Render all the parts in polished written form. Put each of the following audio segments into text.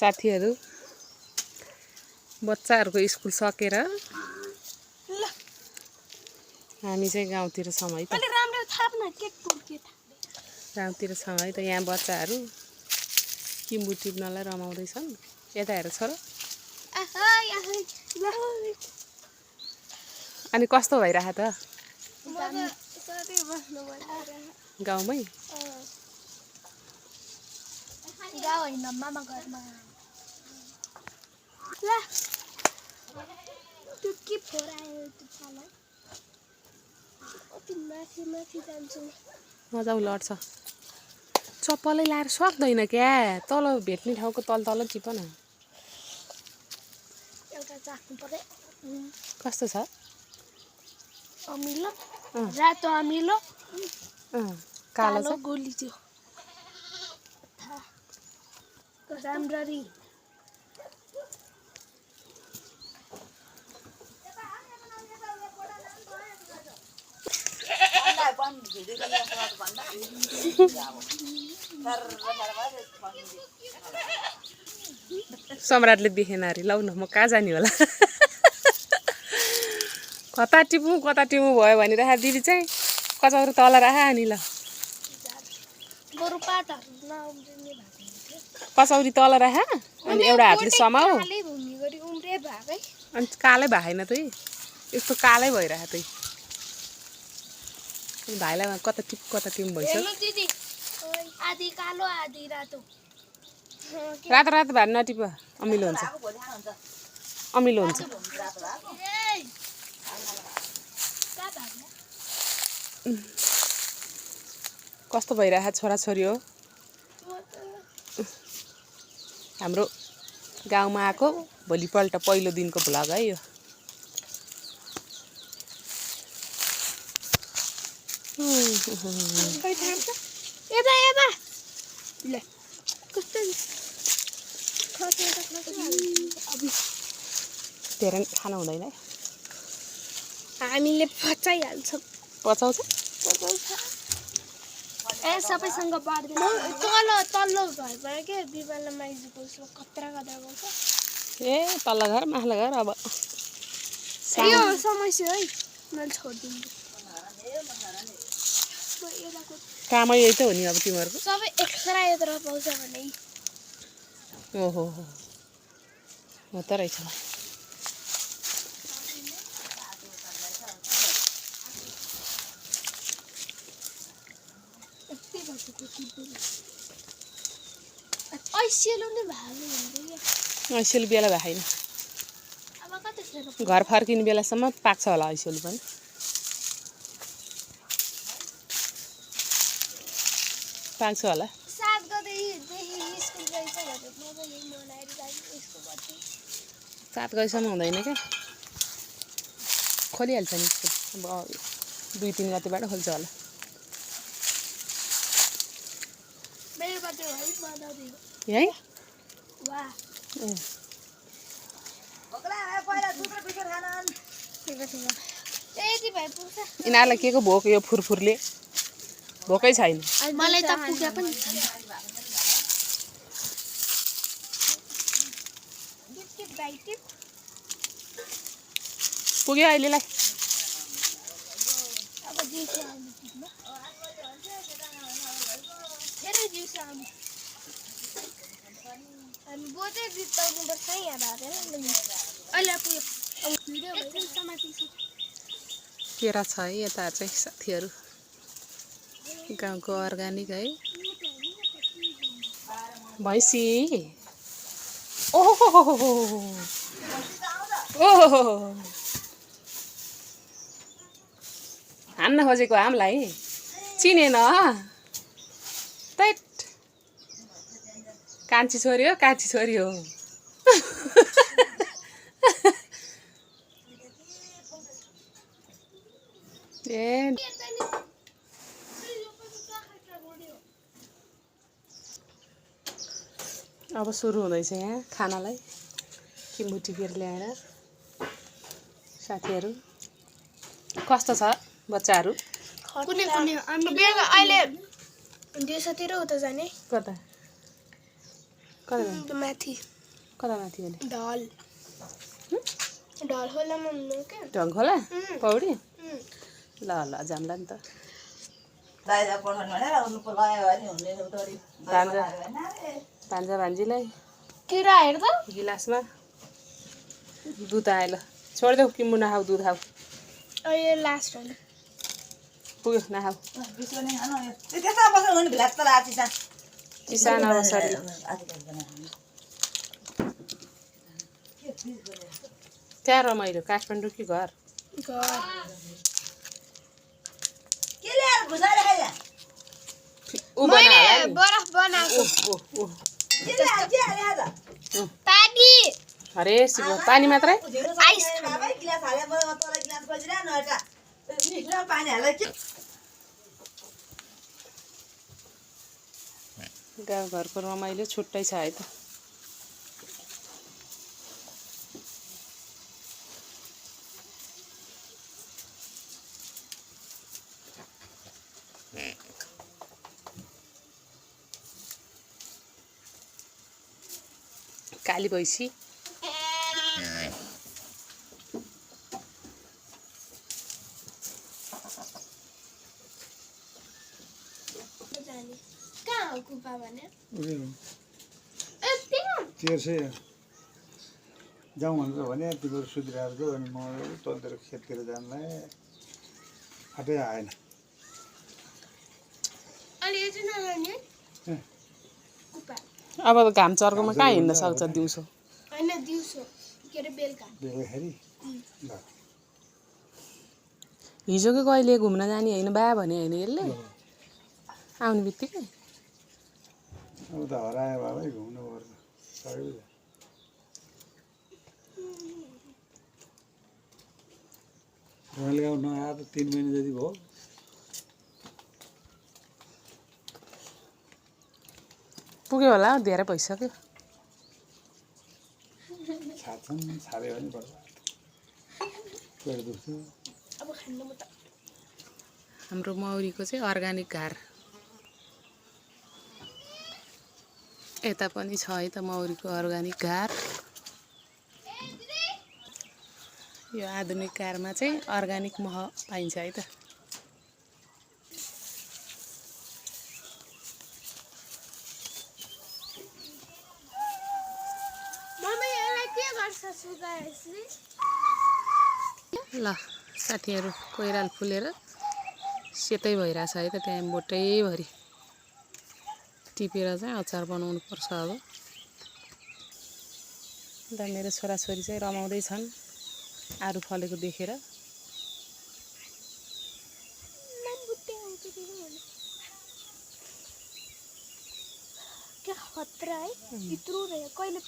साथीहरु बच्चाहरुको स्कुल सकेर हामी चाहिँ गाउँतिर छौं है त। अलि राम्रो थाप्न केक पुर्के गाउँतिर छौं है त। यहाँ बच्चाहरु किम्बु टिप्नलाई रमाउँदै छन्। यता हेर छोरो। अनि कस्तो भइराछ त गाउँमै? गाउँ हैन मामा घरमा। ल त्यो के फोरायो त्यो छाला। अति माथि माथि जान्छ। मजाउ लड्छ। चप्पलै लाएर सक्दैन क्या। तल भेट्ने ठाउँको तल तल टिप न। एउटा चाख्नु पर्यो। कस्तो छ? अमिलो रातो अमिलो कालो छ गोली त्यो राम्ररी सम्राटले देखेन अरे। लौ न म कहाँ जाने होला। कता टिपौँ भयो भनिराख दिदी चाहिँ। कचौरी तल राख अनि ल। बरु पातहरु नउम्रिने भएको। कचौरी तल राख अनि एउटा हातले समाऊ। कालै भूमि गरी उम्रे भाकै। अनि कालै भएन त यस्तो कालै भइराछ त। भाइलाई कता टिप भइसक्यो। हेलो दिदी आधी कालो आधी रातो। रातो रातो भात नटिप अमिलो हुन्छ। अमिलो हुन्छ। कस्तो भइराछ छोराछोरी हो। हाम्रो गाउँमा आएको भोलिपल्ट पहिलो दिनको भ्लग है यो। यता यता ले कस्तो धेरै खानु हुँदैन है। हामीले पचाइहाल्छौँ। पचाउँछ? ए सबैसँग बाँड्दैन। तल्लो घरबाट के बिमला माइजूको कत्रा गर्छ। ए तल्लो घर माथिल्लो घर अब यो समस्या है। मैले छोडिदिन्छु। कामै यही त हो नि अब तिमीहरूको। सबै एक्स्ट्रा यत्र पाउँछ भने। ओहो हो त रहेछ। ऐसिलो नै भालो हुन्छ। ऐसिलो बेला भएन। अब कतिखेर घर फर्किने बेलासम्म पाक्छ होला ऐसिलो पनि। पाक्छ होला। 7 गतेदेखि स्कुल गइछ भने म यही मनाएर जान्छु स्कुलबाट। 7 गतेसम्म हुँदैन क्या। खोलिहाल्छ नि स्कुल। अब 2-3 गतेबाट खोल्छ होला। मेरो बर्थडे है मनाउँदै हो। यही? वाह यति भए पुग्छ। यिनीहरूलाई के को भोक यो फुरफुरले भोकै छैन। मलाई त पुगे पनि पुग्यो अहिलेलाई। अब दिउँसो आउनु पुग्नु। धेरै दिउँसो आउनु। हामी बोतै बिताउनु पर्छ यहाँ हालेर अहिले पुग्यो। अब भिडियो भइरहेको छ माथि। केरा छ है यता चाहिँ साथीहरू। गाउँको अर्ग्यानिक है। भैँसी ओहो ओहो हान्न खोजेको हामीलाई चिनेन। तैट कान्छी छोरी हो कान्छी छोरी हो। ए अब सुरु हुँदैछ यहाँ खानालाई। किम्बु टिपेर ल्याएर साथीहरू। कस्तो छ बच्चाहरू? कुनै कुनै हाम्रो बेलुका अहिले दिउँसोतिर उता जाने। कता कता माथि कता माथि भने ढल ढल खोलामा हुनु के ढङ्ग होला पौडी ल ल जाम्ला नि त भान्जा भान्जीलाई किरा हेर त गिलासमा दुध आयो ल छोडिदेऊ किम्बु नखाऊ दुध खाऊ अहिले लास्ट हो पुग्यो नखाऊ चिसान अब शरीर त्यहाँ रमाइलो काठमाडौँ कि घर ऊ बना होला नि बरफ बनाएको ओ पानी अरे शिव पानी मात्रै आइस गाउँघरको रमाइलो छुट्टै छ है त काली भैँसी कहाँ हो गुफा भने तेर्सै जाउँ भनेर भने तिमीहरू सुधिरहेको थियो अनि म तलतिर खेततिर जानलाई हाटै आएन अब त घाम चर्कोमा कहाँ हिँड्न सक्छ दिउँसो होइन दिउँसो के अरे बेलुका बेलुकाखेरि ल हिजो कि कहिले घुम्न जाने होइन बा भने होइन यसले आउने बित्तिकै अब त हरायो बाबै घुम्नु पर्छ सबै रमाइलो गाउँ नआएर त 3 महिना जति भयो पुग्यो होला धेरै भइसक्यो छाड्छन् छाड्यो भने पर्छ पेट दुख्छ अब खानु म त हाम्रो मौरीको चाहिँ अर्ग्यानिक घार यता पनि छ है त मौरीको अर्ग्यानिक घार यो आधुनिक कारमा चाहिँ अर्ग्यानिक मह पाइन्छ है त ल साथीहरू कोइराल फुलेर सेतै भइरहेछ है त त्यहाँ मोटैभरि टिपेर चाहिँ अचार बनाउनु पर्छ अब अन्त मेरो छोराछोरी चाहिँ रमाउँदैछन् आरू फलेको देखेर क्या खतरा है यत्रो रह्यो कहिले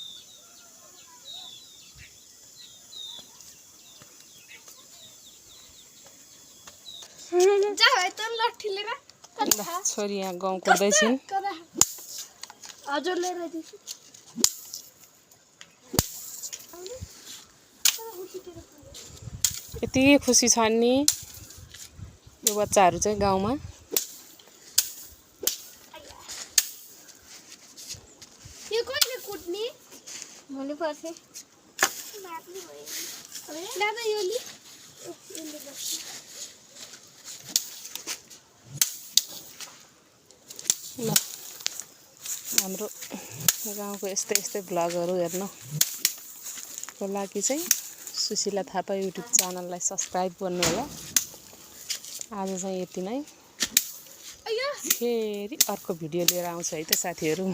जा भाइ त लट्ठी लिएर छोरी यहाँ गाउँ कुर्दैछिन् हजुर लिएर दिन्छु यति खुसी छन् नि यो बच्चाहरू चाहिँ गाउँमा यो कहिले कुट्ने भोलि पर्छ दादा यो लि ल हाम्रो गाउँको यस्तै यस्तै भ्लगहरू हेर्नको लागि चाहिँ सुशीला थापा युट्युब च्यानललाई सब्सक्राइब गर्नु होला आज चाहिँ यति नै फेरि अर्को भिडियो लिएर आउँछु है त साथीहरू म